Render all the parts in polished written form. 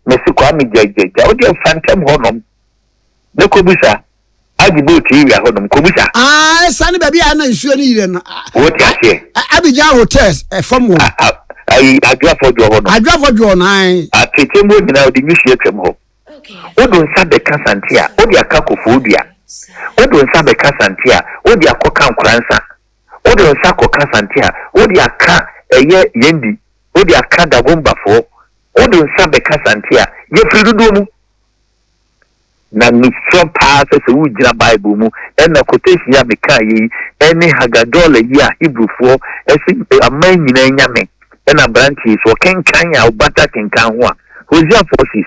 Mese Kwame gyagyagya, wo deɛ fa ntɛm hɔ nom ne kɔbisa Agye boat area hɔ nom kɔbisa. Ah, ɛsane baabi a na nsuo no yire no. Wote aseɛ? Abidjan hotels ɛfam wɔ. Ayi Adwoafɔdwoɔ hɔ nom. Adwoafɔdwoɔ no ae. Atete mu nyinaa ɔde nwusie atwam hɔ. Wodo nsa bɛka sante a, wode aka Kofoɔdua. Wodo nsa bɛka sante a, wode akɔka Nkoransa. Wodo nsa kɔka sante a, wode aka ɛyɛ Yendi. Wode aka Dagombafoɔ. Wode nsa bɛka Asante a, yɛfiri dodoɔ mu. Na mesrɛ paa sɛ sɛ wogyina Bible mu ɛna quotation yi a mekaeɛ yi ɛne Haggadola yi a Hebrewfoɔ ɛse aman nyinaa nyame ɛna aberanteɛ yi sɛ ɔkenkan a ɔbata kenkan ho a Hosea 4:6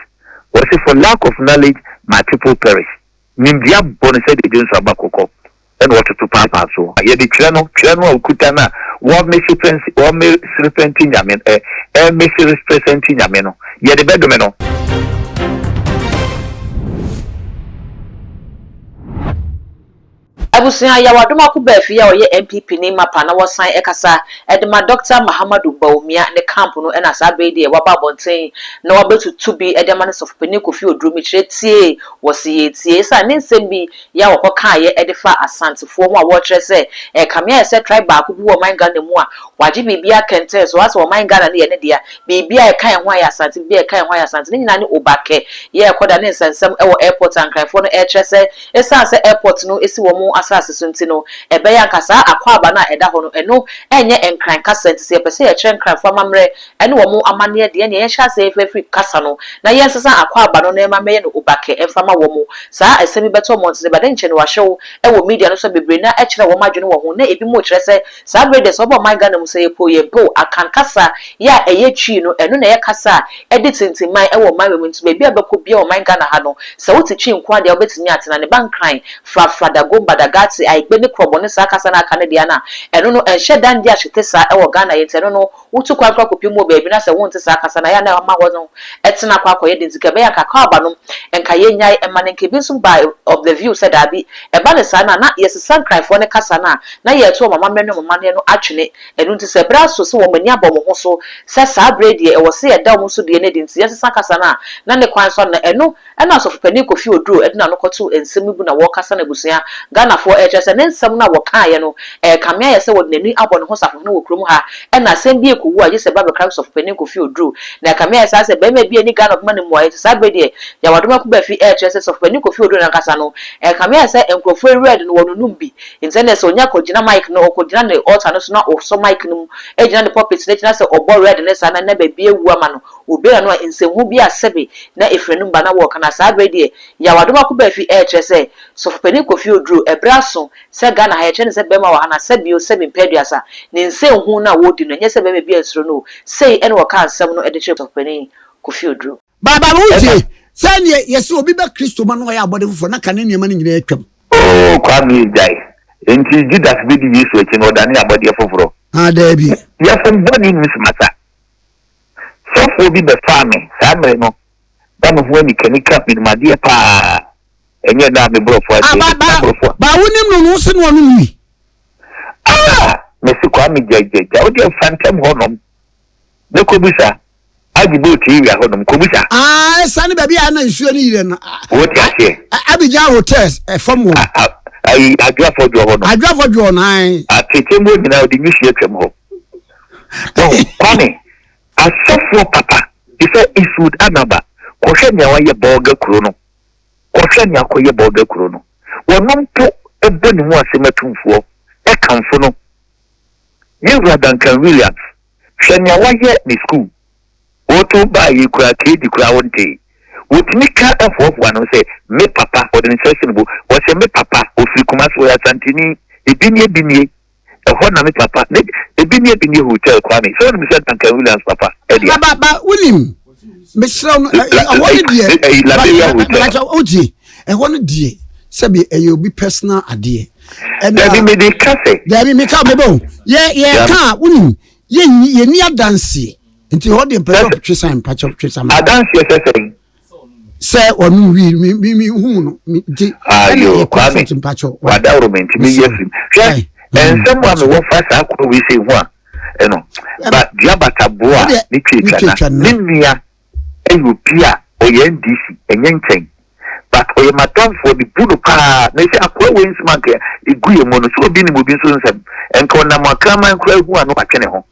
wɔse for lack of knowledge my people perish. Nimdeɛ abɔ no sɛdeɛ dwonsɔ aba kɔkɔ na wɔtoto paapaa soɔ. Yɛde twerɛ no, twerɛ no a ɔkuta no a wɔmesrepɛnti, wɔmesrepɛnti Nyame no, ɛ, ɛmesrepɛsɛnti Nyame no, yɛde bɛdome no. Abusua Yaw Adomako Baafi a ɔyɛ NPP ni mapa na wɔsan kasa de ma Dɔkta Mahamadou Bawumia ne camp no na saa bere yi deɛ waba abɔnten na wabɛtutu bi de ama ne sɔfopanin Kofi Oduro mekyerɛ tie wɔse yɛretie esiane ne nsɛm bi yɛ a wɔkɔkaeɛ de faa Asantefoɔ ho a wɔrekyerɛ sɛ ɛrekame ayɛ sɛ tribe baako bi wɔ ɔman Ghana mu a wɔagye biribiara kɛntɛn so asɛ ɔman Ghana no yɛ ne dea biribiara a ɛka yɛn ho ayɛ Asante biribiara a ɛka yɛn ho ayɛ Asante ne nyinaa ne Obakɛ yɛ ɛkɔda ne nsɛnsɛm wɔ airport a Nkranfoɔ no rekyerɛ sɛ esiane sɛ airport no si wɔn asase so nti no ɛbɛyɛ anka saa akwaaba no a ɛda hɔ no ɛno ɛnyɛ Nkran kasa nti sɛ yɛpɛ sɛ yɛkyerɛ Nkranfoɔ amammerɛ ɛne wɔn amanneɛ deɛ, ɛnneɛ yɛnhyɛ aseɛ mfa mfiri kasa no, na yɛnsesa akwaaba no na ɛmma mmɛyɛ no obakɛ mfa mma wɔn. Saa asɛm yi bɛtɔ mmɔntene, but ɛnkyɛ no wɔahyew wɔ media no so a bebree no ara kyerɛ wɔn adwene wɔ ho, na ebinom rekyerɛ sɛ saa bere yi deɛ sɛ wɔba ɔman Ghana mu sɛ yɛpɛ o yɛmpɛ o, Akan kasa yi a ɛyɛ Twi no, ɛno na ɛyɛ kasa a ɛde tintimman wɔ ɔman wei mu, nti baabi a wobɛkɔ biara wɔ ɔman Ghana ha no, sɛ wote Twi nko ara deɛ a wobɛtumi atena, ne ba Nkran, Frafra, Dagomba, Dagate, Aigbe ne Krɔbɔ ne saa kasa no a aka no deɛ no a, ɛno no ɛnhyɛ da ndi ahyete saa wɔ Ghana yi, nti ɛno no Wotu kwan koraa kɔpue mu wɔ baabi na sɛ wonte saa kasa no a, ɛyɛ a na ɛma hɔ no tena kɔ akɔyɛ den nti nka ɛbɛyɛ a nka Kaaba no nka yɛnnyae mma no nka ebi nso baa of the view sɛ daabi ɛba no saa no a na yɛsesa Nkranfoɔ no kasa no a na yɛreto wɔn amammerɛ ne wɔn amanneɛ no atwene ɛno nti sɛ berɛ aso sɛ wɔn ani abɔ wɔn ho so sɛ saa berɛ yi deɛ ɛwɔ sɛ yɛda wɔn so deɛ no adi nti yɛnsesa kasa no a na ne kwan so ano na ɛno Ɛna Ɔsɔfopanin Kofi Oduro de n'ano kɔtoo nsɛm no bu na wɔrekasa no abusua Ghanafoɔ ɛrekyerɛ sɛ ne nsɛm no a wɔkaeɛ no ɛrekame ayɛ sɛ wɔde n'ani abɔ ne ho safohene wɔ kurom ha ɛna asɛm bi rekɔwu a gye sɛ ɛba bɛkra Ɔsɔfopanin Kofi Oduro na ɛkame ayɛ saa sɛ barima bi a ɛni Ghana ɔbɛma no mmuaeɛ nti saa berɛ deɛ Yaw Adom Akubafi ɛrekyerɛ sɛ Sɔfopanin Kofi Oduro no ankasa no ɛrekame ayɛ sɛ nkurɔfoɔ awura de no wɔnonum bi nti ɛneɛ sɛ ɔnya kɔgyina mic no ɔkɔgyina ne altar no so na ɔsɔ mic no mu gyina ne pulpit no akyi na sɛ ɔbɔ red no saa na na baabi awu ama no Obiara no a nsɛmhu bi a sɛbe na efiri n'anom ba na wɔreka no a saa bere deɛ Yaw Adom Akobafi ɛrekyerɛ sɛ Sɔfopanin Kofi Oduro ɛberɛ aso sɛ Ghana ha yɛkyerɛ no sɛ bɛrima wɔ ha na sɛbe o sɛbe mpɛ aduasa ne nsɛnhu no a wɔredi no ɛnyɛ sɛ bɛrima bi ansuro no o sei ɛna wɔkaa nsɛm no de kyerɛɛ Sɔfopanin Kofi Oduro. Baaba no wotie sɛ neɛ yɛse obi bɛ Kristo ma na ɔyɛ abɔde foforɔ na kane nneɛma no nyinaa atwam. Oo Kwame gyae. Enti Judas bedi Yesu akyi no ɔdanee abɔdeɛ foforɔ? Ah daabi. Yafunu bɔne nni so masa. Sɔfoɔ bi bɛfaa me, saa mmerɛ no na me ho anikanika, menim adeɛ pa ara, ɛnyɛ ɛnnɛ a me borɔfo Ah, adeɛ, ba, meka ba, borɔfo a. ba, wonim no no, wo se no ɔnom wi. Ah! Mese Kwame gya gya gya, wodeɛ fa ntɛm hɔ nom na kɔbisa, Agye boat area hɔ nom, kɔbisa. Ah, ɛsane baabi a na nsuo no yire no. Wote aseɛ? Abidjan hotels, ɛfam hɔ. Ayi, Adwoafɔdwoɔ hɔ nom. Adwoafɔdwoɔ no, ae. Atetem hɔ nyinaa, ɔde nwusie atwam hɔ. Wahu? Kwame, asɔfoɔ papa te sɛ Eastwood Anaba, kɔhwɛ nea wayɛ Bolga kuro no. Kɔhwɛ nea akɔyɛ Bolga kuro no. Wɔno mpo bɔ ne mu ase ma tumfoɔ, kamfo no. Yɛn wura Duncan Williams, hwɛ nea wayɛ ne sukuu. Woto baa yi koraa, KD koraa wontee. Wɔtumi ka hoahoa no sɛ, me papa, ɔde ne nsa si ne bo, ɔsɛ me papa, ɔfiri Kumasi, ɔyɛ Asanteni, ebi nie, ebi nie. Ɛhɔ na me papa ne ebi ne ebi ne hotel Kwame sɛ wonim sɛ Duncan Williams papa ɛdea. Ba ba wonim mesrɛ no ɛhɔ no deɛ Liberia hotel. Wotie ɛhɔ no deɛ sɛbi ɛyɛ obi personal adeɛ. Dabi mede ka sɛ. Dabi meka mebɔ o yɛ yɛ ka wonim yɛ yɛ ni adanseɛ nti hɔ deɛ mpɛ sɛ twe san mpakyɛ twe san. Adanseɛ sɛ sɛn. Sɛ ɔno wi mi mi mi hu no mi nti ɛna Ayo yɛ Kwame comfort mpakyɛ. wadaworo me nti meyi afiri mu. Hwɛ nsɛm a mewɔ fa saa kuro wei sei ho a ɛno ba dua bata boɔ a ne twatwa na ne nua ɛyɛ obi a. Ɔyɛ NDC, ɛnyɛ nkyɛn. But ɔyɛ m'adamfoɔ, me bu no paa. Na ɛsɛ akoa wei nsɛm anka ɛgu yɛn mu no, sɛ obi nim obi nso nsɛm, nka ɔnam akraman koraa hu a na watwe ne ho.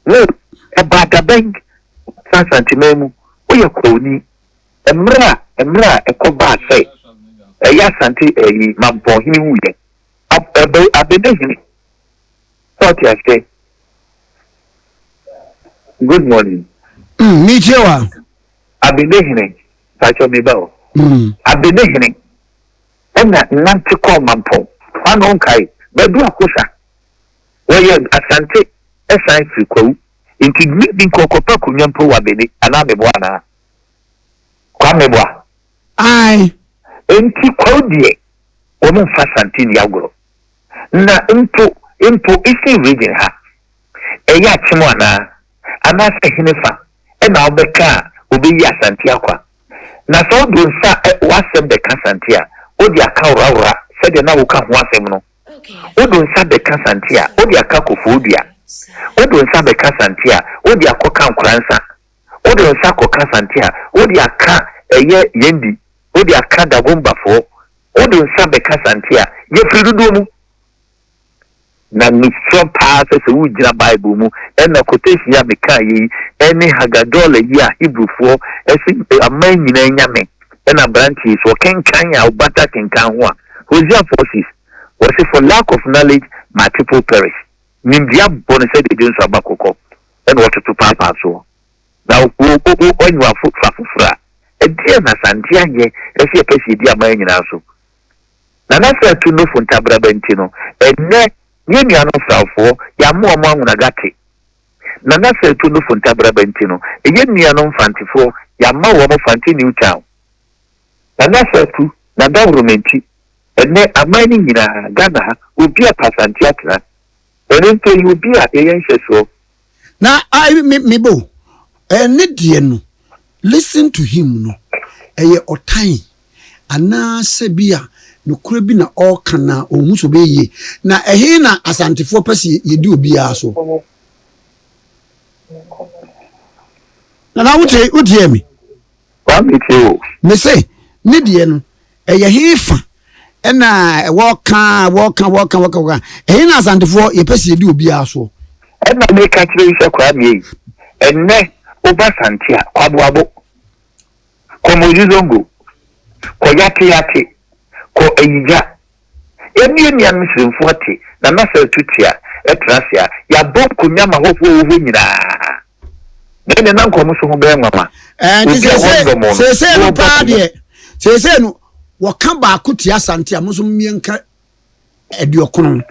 Wo, ɛbaa dabɛn, wotena Asanteman mu, woyɛ Kwawuni. Mmerɛ a, mmerɛ a ɛkɔ baa sɛ ɛyɛ Asante ɛyi, Mampɔn hene wuiɛ, Ab, ɛbɛ, Abene hene, sɛ ɔte aseɛ. Good morning. Mm, metie wa. Abene hene, pakyɛ me ba o. Mm. Abene hene, ɛna nante kɔɔ Mampɔn. Kwame nkae, Badu Akosa, wɔyɛ Asante ɛsan firi Kwawu. Nti maybe nka ɔkɔpɛ akonnwa mpo wɔ Abene anaa meboa anaa? Kwame boa. Ae. Nti Kwawu deɛ, wɔn mfa Asante nni agorɔ. Na mpo, mpo Eastern Region ha, ɛyɛ akyem anaa? Anaasɛ henefa na wobɛka a obeyi Asante akwa? Na sɛ wode wo nsa, w'asɛm bɛka Asante a, wode aka worawora sɛdeɛ na woka ho asɛm no. Wode wo nsa bɛka Asante a, wode aka Kofoɔdua. Wode wo nsa bɛka Asante a, wode akɔka Nkoransa. Wode wo nsa kɔka Asante a, wode aka ɛyɛ Yendi, wode aka Dagombafoɔ. Wode wo nsa bɛka Asante a, yɛfiri dodoɔ mu. Na mesrɛ paa sɛ sɛ woregyina Bible mu ɛna quotation yi a mekaeɛ yi ɛne Haggadola yi a Hebrewfoɔ ɛse aman nyinaa nyame ɛna aberanteɛ yi sɛ ɔkenkan a ɔbata kenkan ho a Hosea 4:6 wɔse for lack of knowledge my people perish nimdeɛ abɔ no sɛdeɛ dwonso aba kɔkɔ ɛna ɔtoto paapaa soɔ na wo wo wo wanyiwa fa foforɔ a ɛdeɛn na Asante ayɛ ɛsɛ yɛpɛ sɛ yɛdi aman nyinaa so Nana sɛ atu nofo ntabraba nti no, ɛnnɛ yɛn nuanom Frawfoɔ, yɛama wɔn anwonaga te. Nana sɛ atu nofo ntabraba nti no, yɛn nuanom Mfantefoɔ, yɛama wɔn Fante New Town. Nana sɛ atu n'adawroma nti, ɛnnɛ aman no nyinaa, Ghana ha, obi a pɛ Asante atena. Ɛno nti ɛyɛ obi a yɛyɛ nhyɛsoɔ. Na I me me bo ɛne deɛ no listen to him no ɛyɛ ɔtan anaa sɛ bi a nokorɛ bi na ɔreka na ɔnhu sɛ ɔbɛyɛ yie na ɛhe na asantefoɔ pɛ sɛ yɛdi obiara so nana wotie wotie me Kwame tie o. Me se ne deɛ no ɛyɛ he fa ɛna wɔka wɔka wɔka wɔka wɔka ɛhe na asantefoɔ yɛpɛ sɛ yɛdi obiara soɔ. Ɛna meka kyerɛ yi sɛ Kwame ei, ɛnnɛ woba Sante a, kɔ Aboabo, kɔ Mozi Zongo, kɔ Yate Yate, kɔ Ayigya. Yɛne yɛn nuanom Sremfoɔ te na Nasaratu te a, ɛtra ase a, yɛabɔ nkonnwa ma hɔhoɔ a wɔwɔ hɔ nyinaa. Na ɛnneɛ na nka wɔn nso ho bɛyɛ nwanwa. Ɛɛ nti Obi a seesei wɔnnɔ mo no, seesei na no wɔbɔ paa mo. deɛ seesei no wɔka baako tia Asante a mo nso mmiɛnka aduɔkono.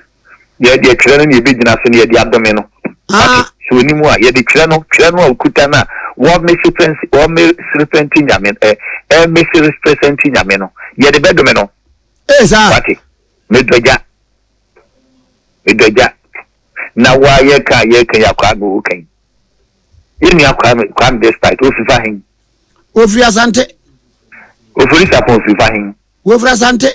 Yɛ deɛ twerɛ no na yɛbɛgyina so na yɛde adome no. Ah. Wate? Sɛ ɔnim a, yɛde twerɛ no, twerɛ no a ɔkuta no a wɔmesepɛnsi, wɔmeserepɛnti Nyame, ɛ, ɛmeseresprɛsɛnti Nyame no, yɛde bɛdome no. Ee saa. Wate? Medɔ gya. Medɔ gya. Na wo a yɛka a yɛka yi a Kwame wo ka yi. Yɛn nua Kwame, Kwame Despite, ofi fa hen? Ofiri Asante. Ofori Sapon ofiri fa hen? Wofiri Asante.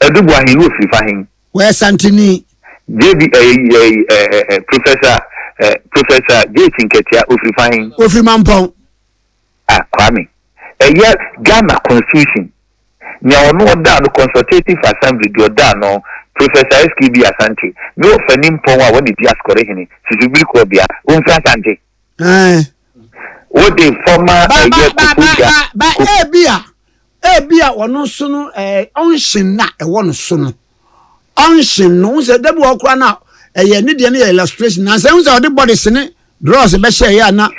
Adu Boahen no ofiri fa hen? Wɔyɛ Santeni. JB ɛyi ɛyi ɛ ɛ Professor ɛ Professor JH Nketia ofiri fa hen? Ofiri Mampɔn. Ah Kwame, ɛyɛ Ghana constitution nea ɔno ɔda ano consultative assembly deɛ ɔda ano Professor SKB Asante ne ɔfani mpɔn a wɔne di Asukɔre hene Susubiri Kɔɔbea ɔmfiri Asante. Ɛɛ. Wode former Ba ba ɛyɛ ba ba Koforidua ba ba Kof. ebia ebia ɔno nso no ɛɛ ɔnhyen na ɛwɔ no so no ɔnhyen no n sɛ dabi wɔ koraa na ɛyɛ ne deɛ no yɛ illustration na sɛ n sɛ ɔde bɔde sene drawers bɛhyɛ yɛ a na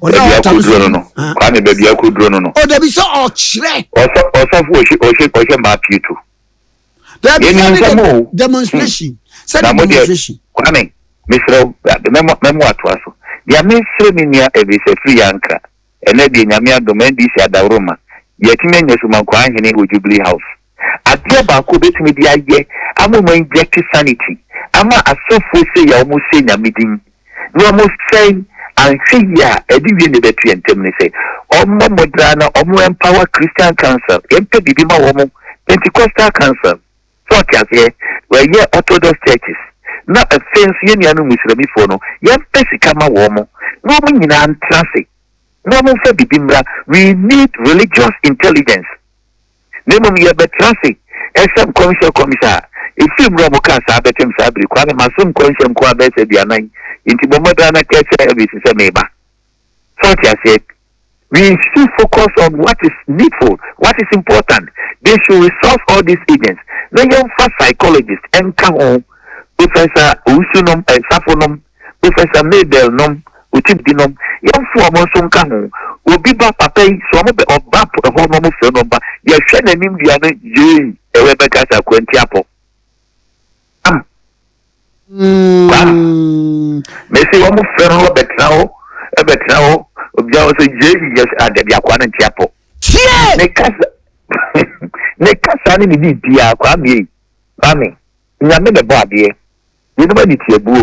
ɔda Baabi ɔta no akɔduro so no no ah. Kwame baabi akɔduro no no. O dabi sɛ ɔkyerɛ. Ɔsɔ ɔsɔfo ɔhyɛ ɔhyɛ ɔhyɛ mmaa pieto. Dabi Yɛnim sɛ ne nsɛm de o. Hmm. demonstration sɛ Na ne mo deɛ demonstration. Kwame mesrɛ wo mɛmo mɛmo atoa so. Deɛ mesrɛ me nua Elvis afiri yɛ ankra. Ɛnɛ deɛ Nyame adom NDC adaworoma yɛatumi anya Sumankwaa Hene wɔ Jubilee House. Adeɛ baako a obɛtumi de ayɛ ama ɔmo inject sanity ama asɔfoɔ sei a ɔmo sɛe Nyame din na ɔmo sɛe anhwɛ yie a ɛde wie na ɛbɛto yɛn ntam ne sɛ ɔmmɔ mmɔden ara na ɔmo empower Christian Council yɛmpɛ biribi ma wɔn Pentecostal Council so ɔte aseɛ wɔyɛ Orthodox Churches na afei nso yɛn nuanom Muslimifoɔ no yɛmpɛ sika ma wɔn na wɔn nyinaa ntena ase. na wɔmfa biribi mmra. We need religious intelligence. Na mmom yɛbɛtra ase ɛsɛ nkɔmhyɛ nkɔmhyɛ a ɛfiri mmerɛ a wɔkaa saa bɛtɛm saa bere. Kwame, maso nkɔmhyɛ nko ara bɛyɛ sɛ 40, nti bɔ mmɔden ara na ka kyerɛ Elvis sɛ meba. So ɔte aseɛ? We should focus on what is needful, what is important. They should resource all these agents. Na yɛmfa psychologist nka ho, Professor Owusu nom, eh, Safo nom, Professor Mabel nom, Otibdi nom, yɛmfa wɔn nso nka ho. Obi ba papa yi, sɛ wɔn bɛ ɔba hɔ na wɔn frɛ no ɔba, yɛhwɛ n'anim dua no yei, ɛwɛ bɛka sɛ akwanti apɔ. Am. Kwame. Mese wɔn frɛ no ɔbɛtena hɔ, ɛbɛtena hɔ, obiara wɔ sɛ yei yɛ adabi akoa no nti apɔ. Tie! Ne kasa, ne kasa ne ne biribiara, Kwame ei, Kwame, Nyame na ɛbɔ adeɛ. Yeinom aniteɛbuo,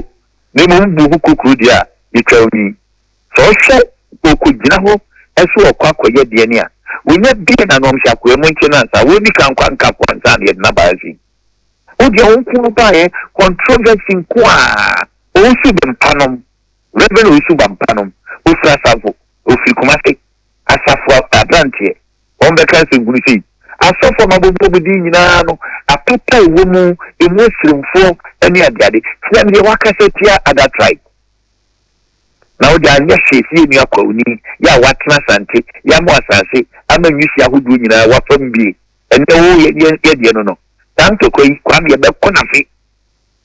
na mmom bu ho kokuro deɛ a, yɛtwa onii. Sɛ ɔhwɛ ɔkɔgyina hɔ sɛ ɔrekɔ akɔyɛ deɛ ne a, wɔnya bie n'ano ɔmhyɛ akoa mu nkye no ansa, wɔnni kan nkɔ anka akoa ansa na yɛde no aba ha sei. Wo deɛ wo nko ara baeɛ, controversy nko ara. Owusu Bempah nom, Rev. Owusu Bampah nom, ɔfiri Asafo, ɔfiri Kumasi, Asafo aberanteɛ. Wɔn bɛka nsɛnhunu sei. Asɔfoɔ a mabobɔ mo din nyinaa no, apapa a ɛwɔ mu, emu asirimfoɔ ne adeade. Kyerɛ me deɛ wakasa atia other tribe. Na wode anyɛ hwee sɛ yɛn nua Kwawuni yɛ a watena Asante, yɛama asase ama nwisi ahodoɔ nyinaa wafam bie. Ɛnnɛ wo yɛ yɛ deɛ no no. Saa ntɔkwa yi, Kwame yɛbɛko no afe.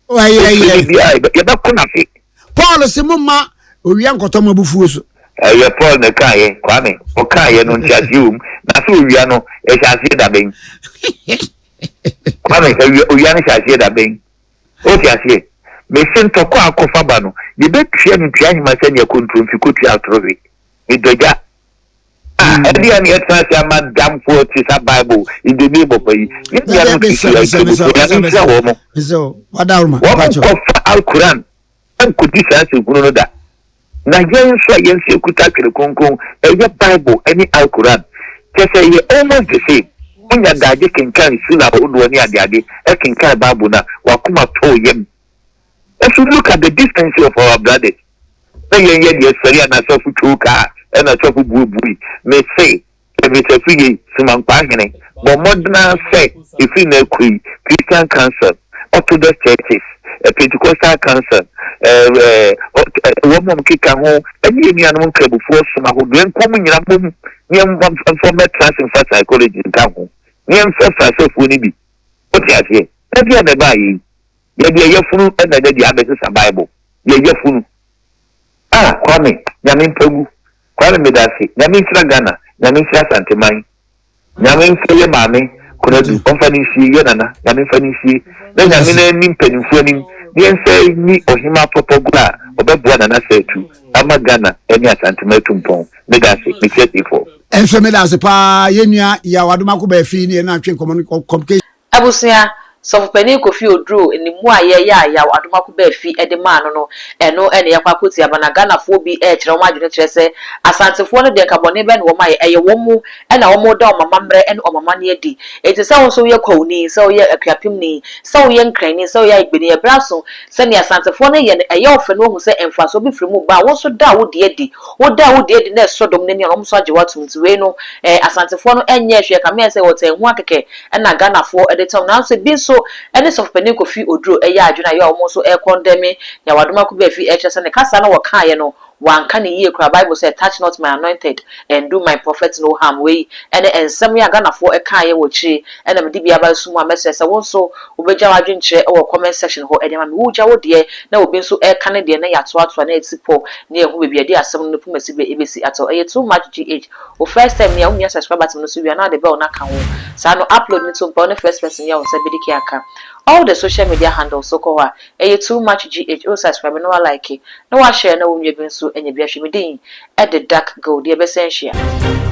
Ɛyɛ biara yɛbɛko no afe. Paul se mo mma owia nkɔtɔ mo abufuo so. Ɛyɛ Paul na ɛkaeɛ, Kwame. Ɔkaeɛ no nteaseɛ wɔ mu. Na sɛ owia no, ɛhyɛ aseɛ da bɛn? Kwame, awia, owia no hyɛ aseɛ da bɛn? Wote aseɛ? Mese ntɔkwa a akɔfa ba no, yɛbɛtua no ntua ahema sɛdeɛ kontromfi kɔtua atorohwe. Medɔ gya. Ah, ɛdeɛ na yɛtena ase ama damfoɔ te sa Bible in the name of ayi. Yɛn nuanom Kristo Nkramofoɔ, Nyame nhyira wɔn. Wɔn nkɔfa Al-Quran nkɔdi saa nsɛnhunu no da. Na yɛn nso a yɛn nso yɛkuta Twere Kronkron, ɛyɛ Bible ne Al-Quran, kyerɛ sɛ ɛyɛ almost the same. Wonya daagye kenkan Surah ahodoɔ ne adeade, kenkan Bible no a, w'akoma tɔ wo yam. Nanso look at the decency of our brothers. Na yɛn yɛ deɛ sɔre a na sɔfo twoo kaa ɛna sɔfo buebue. Mese Kevin yei Sumankwaa hene bɔ mmɔden ara sɛ ɛfiri nnɛ rekɔ yi Christian Council, Orthodox Churches, Pentecostal Council, wɔn a wɔkeka ho ne yɛn nuanom nkramofoɔ som ahodoɔ nkuo mu nyina mmom ne yɛmfa mmɛtra ase mfa psychology nka ho ne yɛmfrɛfrɛ asɔfoɔ no bi. Wote aseɛ? Na deɛ na ɛbaeɛ yi, yɛde yɛn yafunu na ɛnɛ deɛ abɛsesa Bible. Yɛn yafunu. Ah Kwame Nyame mpa gu. Kwame medase Nyame nhyira Ghana Nyame nhyira Asanteman Nyame mfa yɛ maame Konadu ɔmfa no nsie yɛ nana Nyame mfa no nsie na Nyame no ani mpanyinfoɔ anim ne yɛnsa nyi Ɔhemaa Pɔpɔgorɔ a ɔbɛboa Nana Sɛatu ama Ghana ne Asanteman atu mpɔn medase mekyia tiefoɔ. Nso medase paa yɛn nua Yaw Adomako Baafi ne yɛn atwe nkɔmɔ no communication. Abusua, Sɔfopanin Kofi Oduro ne mmuaeɛ yɛ a Yaw Adomako Baafi de maa no no, ɛno na yɛakɔ akɔtie aba. Na Ghanafoɔ bi rekyerɛ wɔn adwene kyerɛ sɛ Asantefoɔ no deɛ nka bɔne bɛn na wɔn ayɛ? Ɛyɛ wɔn mu na wɔreda wɔn amammerɛ ne wɔn amanneɛ adi. Enti sɛ wo nso woyɛ Kwawuni, sɛ woyɛ Akuapemni, sɛ woyɛ Nkranni, sɛ woyɛ Ayigbeni, ɛberɛ aso sɛ nea Asantefoɔ no yɛ no, ɛyɛ wo fɛ na woahu sɛ mfasoɔ bi firi mu ba a, wo nso da wo deɛ adi. Woda wo deɛ adi na ɛsɔ dɔm no ani a, wɔn nso agye wo atom. Nti wei no, eh, Asantefoɔ no nyɛɛ hwee, ɛkame ayɛ sɛ wɔtaa hu akɛkɛ na Ghanafoɔ de tɔn. Nanso ebi nso ne Sɔfopanin Kofi Oduro yɛ adwene a ɛyɛ a wɔn nso rekɔndɛme nea Wadom Akubafi rekyerɛ sɛ ne kasa no wɔkaeɛ no wanka no yie koraa. Bible sɛ, Touch not my anointed and do my prophet no harm. Wei ne nsɛm yi a Ghanafoɔ kaeɛ wɔ akyire na mede bi aba nso mu a mɛsrɛ sɛ wo nso wobɛgya w'adwenkyerɛ wɔ comment section hɔ de ama me. Wogya wo deɛ na obi nso reka ne deɛ na yɛatoatoa na yɛasi pɔ na yɛahu baabi a yɛde asɛm no ne poma si bɛsi atɔ. Ɛyɛ too much GH. Wo first time ni a wo mia subscribe button no so wie a na wode bell no aka ho saa no upload no to mpa wo ne first person yi a wo nsa bedi kan aka all the social media handles so kɔ hɔ a ɛyɛ too much GH wo subscribe na wa like na wa share na wo nua bi nso anya bi ahwɛ me din de Dark Gold yɛbɛsan hyia.